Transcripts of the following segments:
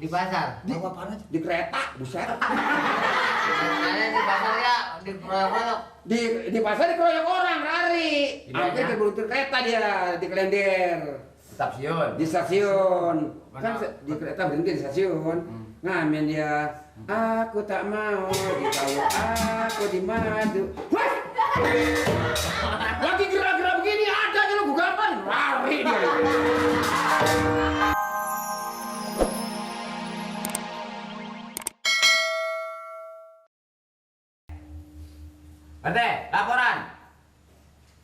Di pasar. Di kereta, buset. Ada di pasar ya, di proyek-proyek. Di pasar dikeroyok orang, lari. Di mana? Hampir keberuntung kereta dia, di kalender. Stasiun. Di stasiun. Kan Mana? di kereta berhenti di stasiun. Ngamen dia. Aku tak mau ditahu, aku di madu. Wah! Lagi gerak-gerak begini ada aja lu gugapan, lari dia. Ente, laporan.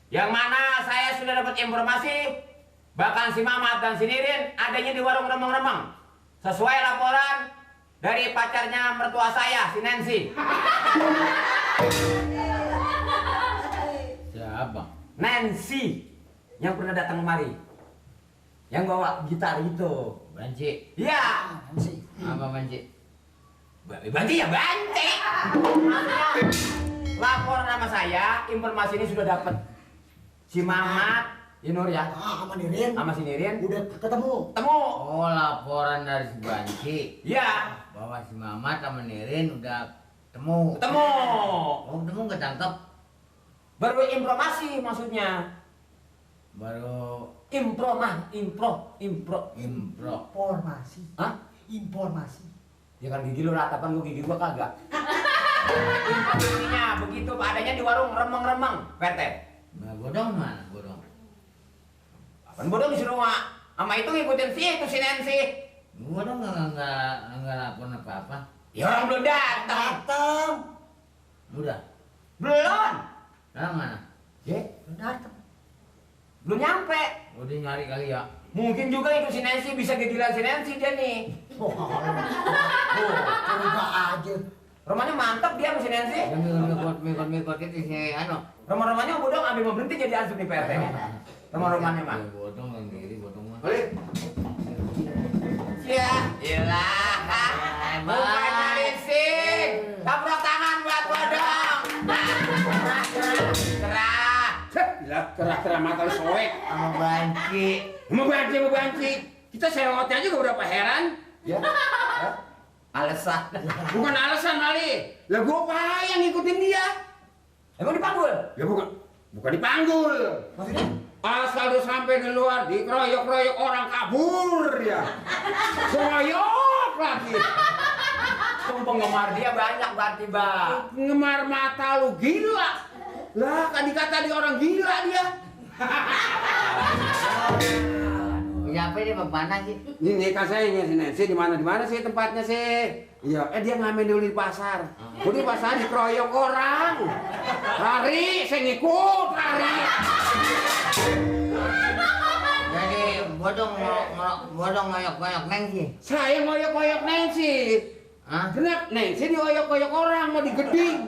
Yang mana saya sudah dapat informasi bahkan si Mamat dan si Nirin adanya di warung remeng-remeng. Sesuai laporan dari pacarnya mertua saya, si Nancy. Siapa? Nancy yang pernah datang kemari. Yang bawa gitar itu. Banci. Iya. Apa banci? Banci ya banci. Laporan sama saya, informasi ini sudah dapat. Si Mamat, Nur ya, sama Nirin sama si Nirin udah ketemu. ketemu. Oh, laporan dari si Banci Iya, bahwa si Mamat sama Nirin udah ketemu. ketemu. Oh, ketemu ketangkep. Baru informasi maksudnya. Baru Impro. impro. Informasi. Hah? Informasi. Ya kan gigi lu ratapan, gua gigi gua kagak. Intinya begitu adanya di warung remeng-remeng, PT. Nah, bodong mana? Bodong. Apaan bodoh disuruh sama itu ngikutin si Nancy. Bodong nggak lapor apa-apa. Ya orang belum datang. Datang. Udah. Belum. Sekarang mana? Ya, Datang. belum nyampe. Udah nyari kali ya. Mungkin juga itu si Nancy bisa kegilaan si Nancy dia nih. Coba aja. Rumahnya mantap dia sama si Nancy. Udah mikot gitu si ano. Rumah-rumahnya bodoh ambil mau berhenti jadi ansur di PRT nya. Rumah-rumahnya mah. Bodong yang diri bodong mah. Boleh. Ya, iyalah. Bukannya leasing. Taplok tangan buat bodong. Cerah. Gila, kerah-kerah mata lu soek. Sama Banci. Mau banci. Kita sewotnya aja udah berapa heran. Ya. Alasan. Bukan alasan kali. Lah gua apa yang ngikutin dia? Emang dipanggul? Ya bukan dipanggul. Maksudnya? Asal udah sampai di luar dikeroyok-keroyok orang kabur ya. Keroyok lagi. Penggemar dia banyak berarti, Bang. Ngemar mata lu gila. Lah kan dikata di orang gila dia. Siapa ini mana sih? Ini kan saya si Nancy di mana sih tempatnya sih? Iya, dia ngamen dulu di pasar. Gua di pasar dikeroyok orang. Lari, saya ngikut lari. Jadi bodong ngoyok Nancy. Saya ngoyok-ngoyok Nancy. Hah? Kenapa Nancy dioyok-oyok orang mau digeding?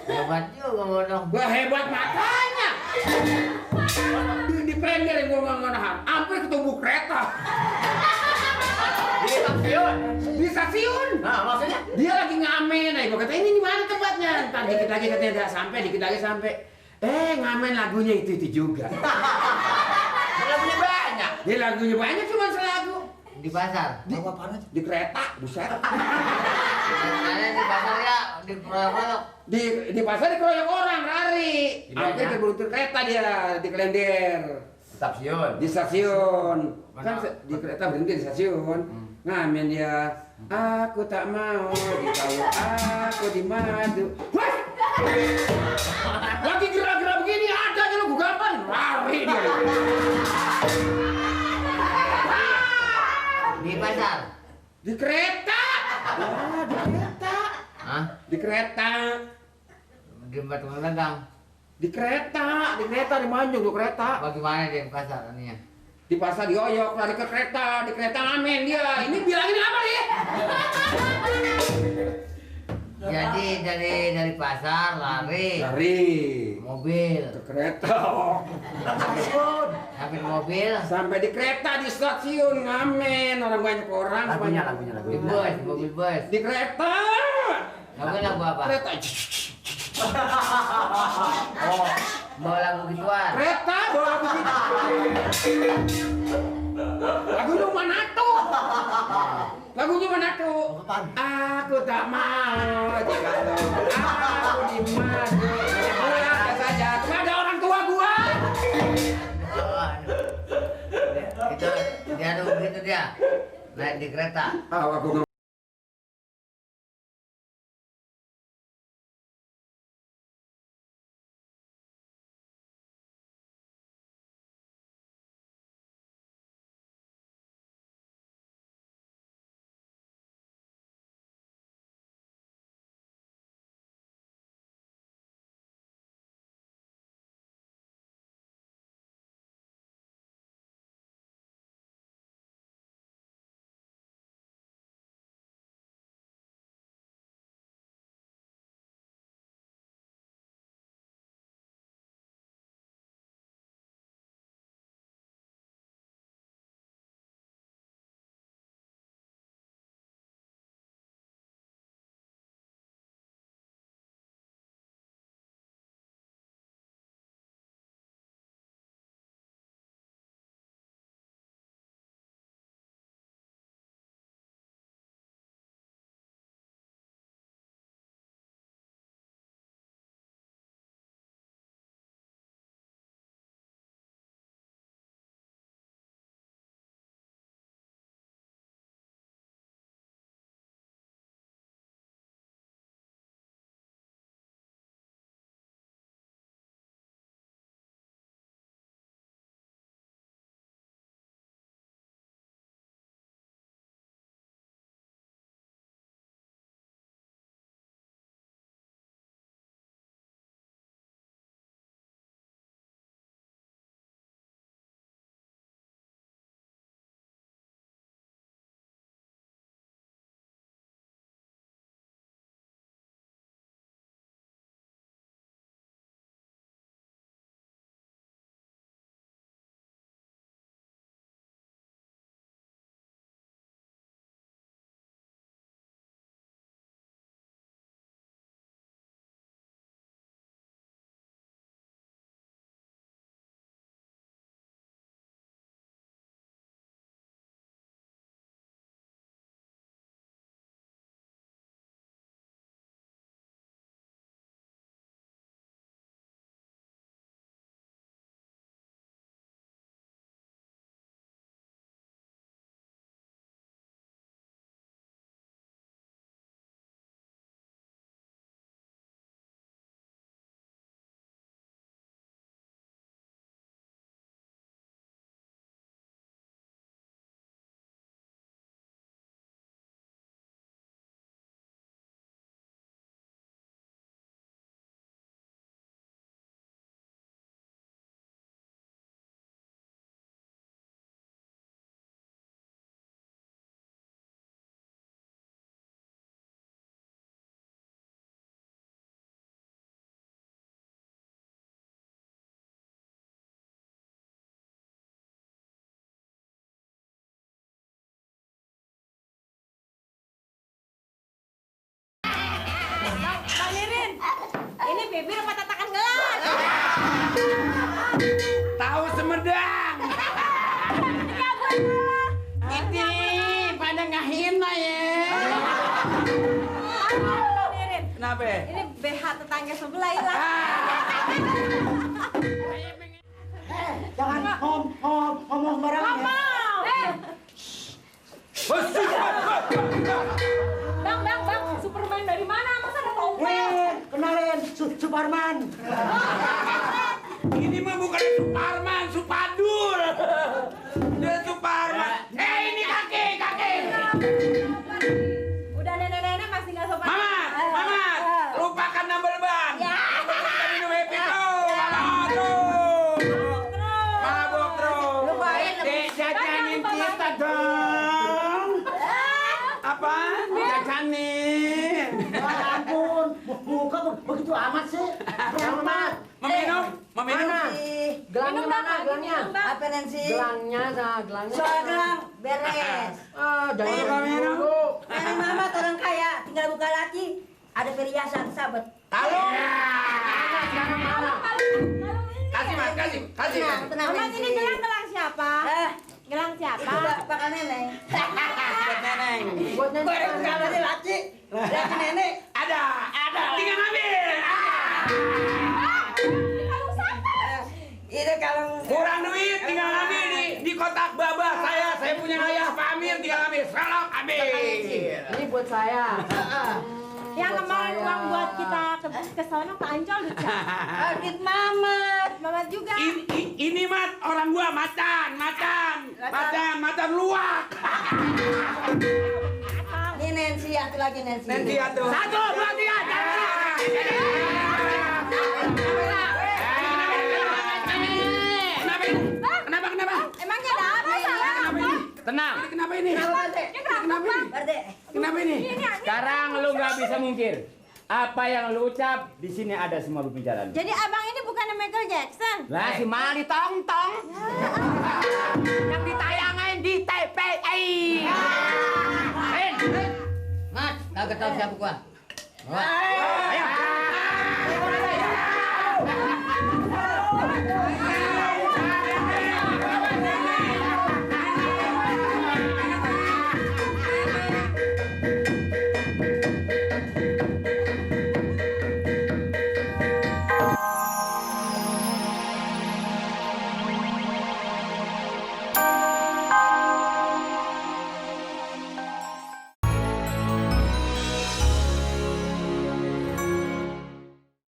Hebat juga bodong. Wah hebat makanya. Di prender yang gua nggak nahan, hampir ketubuh kereta. Di stasiun. Di stasiun. Nah, maksudnya Dia lagi ngamen, gua kata ini di mana tempatnya? Ntar dikit lagi katanya udah sampai, dikit lagi sampai. Ngamen lagunya itu juga. lagunya banyak. Dia lagunya banyak cuma selagu. Di pasar. Bawa panas. Di kereta, buset. Ada di pasar ya, di proyek-proyek. Di pasar dikeroyok orang, lari. Di mana? Hampir keberuntung kereta dia, di kalender. Stasiun. Di stasiun. Kan Mana? di kereta berhenti di stasiun. Ngamen dia. Aku tak mau ditahu, aku di madu. Wah! Lagi gerak-gerak begini ada aja lu gugapan, lari dia. Di pasar. Di kereta. Di kereta. Hah? Di kereta. Di batu dagang. Di kereta di Manjung tuh kereta. Bagaimana di pasar ininya? Di pasar dioyok lari ke kereta, di kereta ngamen dia. Ini bilangin apa nih? Jadi dari pasar lari Lari mobil ke kereta. Stasiun. sampai mobil Sampai di kereta di stasiun ngamen orang banyak orang. Lagunya di bus mobil bus Di kereta. mobil lagu apa? Kereta. Oh bawa lagu gituan. Kereta bawa lagu gitu. Lagu Lumanato. Lagu gimana tuh? Apaan? Aku tak mau jikalau aku di madu. Pulang saja, cuma ada orang tua gua. Itu dia tuh begitu dia. Naik di kereta. Aku nggak. Bang Nirin, ini bibir apa tatakan gelas? Tahu Semedang. Ini pada ngahina ya. Bang Nirin, Kenapa? ini BH tetangga sebelah hilang. Jangan ngomong sembarangan ya. Bang, Superman dari mana? Masa ada topeng? Kenalin Suparman. Ini mah bukan Suparman, Supadul. Dia Suparman. Ini kakek. Udah nenek-nenek masih nggak sopan. Mamat, lupakan nambal ban. Ya. Kita minum happy tuh. Mabok terus. Lupain. Jajanin kita dong. Apa? Jajanin. Ya ampun, muka begitu amat sih. Amat. Meminum? Gelangnya mana? Gelangnya? Apa Nancy? Gelangnya, gelangnya. Soal gelang beres. Jangan minum. Nenek mama orang kaya, tinggal buka lagi. Ada perhiasan sabet. Tahu? Kalau Kasih mas, kasih. Tenang, Mas ini Nancy. gelang siapa? Gelang Itu siapa? bakal neneng. Buat neneng. Buat nyanyi. Goreng kalau dia laci. Laci nenek. Ada. Tinggal ngambil. Kalau siapa? Itu kalau Kurang duit, tinggal ambil di kotak babah saya punya ayah Pak Amir, tinggal ambil, selok ambil. Ini buat saya. Yang kemarin uang buat kita ke sono ke Ancol Duca. Adit Mamat. Mamat juga. Ini mat orang gua macan luak. Ini Nancy, satu lagi Nancy. Nanti atuh. 1, 2, 3. Kenapa? Emangnya ada apa salah apa? Tenang. Kenapa ini? Kenapa ini? Sekarang lu nggak bisa mungkir. Apa yang lu ucap di sini ada semua pembicaraan. Jadi abang ini bukan Michael Jackson. Lah si Mali tong-tong. Yang ditayangin di TPI. Mas, kagak tahu siapa gua.